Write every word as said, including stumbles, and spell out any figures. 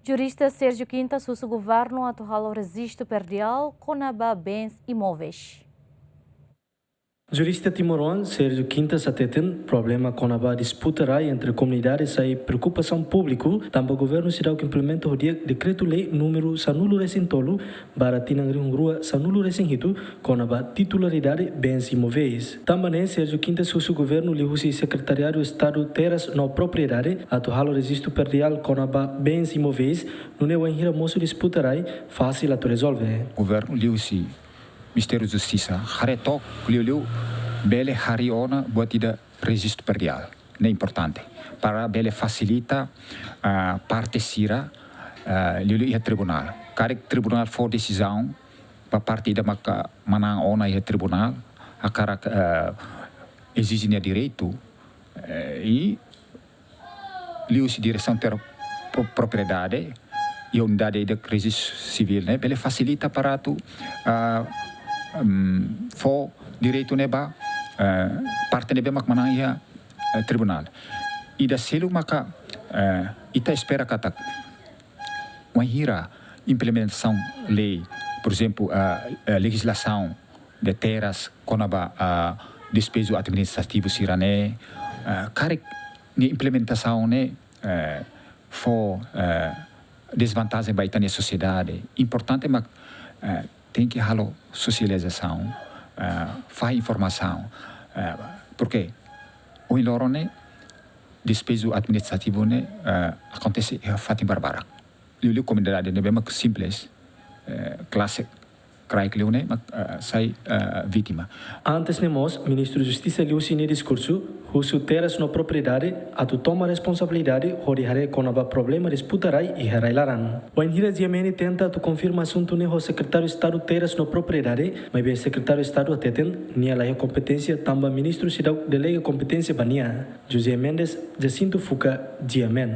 Jurista Sérgio Quintas husu governu atu halo rejistu predial kona-ba bens imóveis. Jurista timoroan Sérgio Quintas hateten problema kona-ba disputa rai entre komunidade sai preokupasaun públiku, tanba governu seidauk implementa ho di'ak dekretu-lei númeru sanulu resin tolu barra tinan rihun rua sanulu resin hitu kona-ba titularidade bens imóveis. Tanba ne'e, Sérgio Quintas husu governu liuhusi Sekretariadu Estadu Terras no Propriedade atu halo rejistu predial kona-ba bens imóveis, nune'e wainhira mosu disputa rai, fasil atu rezolve. Governu liuhusi Ministériu Justisa haree took liuliu bele harii ona buat ida rejistu predial. Ne'e importante para bele fasilita, ah, parte sira, ah, liuliu iha tribunál. Karik tribunál fó desizaun ba parte ida maka manán ona iha tribunál, hakarak, ah, ezije nia direitu, eh, i liuhusi Diresaun Terras Pro-, Propriedade iha unidade ida Rejistu Sivíl ne'e bele fasilita para atu, ah, mm, fó direitu ne'e ba, eh, parte ne'ebé mak manán iha, eh, tribunál. Ida seluk maka, eh, ita espera katak wainhira implementasaun lei, por ezemplu, ah, ah, lejislasaun de terras kona-ba, ah, despeju administrativu sira-ne'e, ah, karik nia implementasaun ne'e, eh, fó, eh, dezvantajen ba ita-nia sosiedade. Importante mak, eh, tenke halo sosializasaun, eh, fahe informasaun, eh, porke ohin loron ne'e despeju administrativu ne'e, eh, akontese iha fatin barbarak. Liuliu komunidade ne'ebé mak simples, eh, klase kraik liu ne'e mak, eh, sai, eh, vítima. Antes ne'e mós, Ministru Justisa liuhusi nia diskursu husu Terras no Propriedade atu toma responsabilidade hodi haree kona-ba problema disputa rai iha rai-laran. Wainhira José Mendes tenta atu konfirma asuntu ne'e ho Sekretáriu Estadu Terras no Propriedade, maibé Sekretáriu Estadu hateten nia la iha kompeténsia tanba ministru seidauk delega kompeténsia ba nia. José Mendes, Jacinto Fuca, G M N.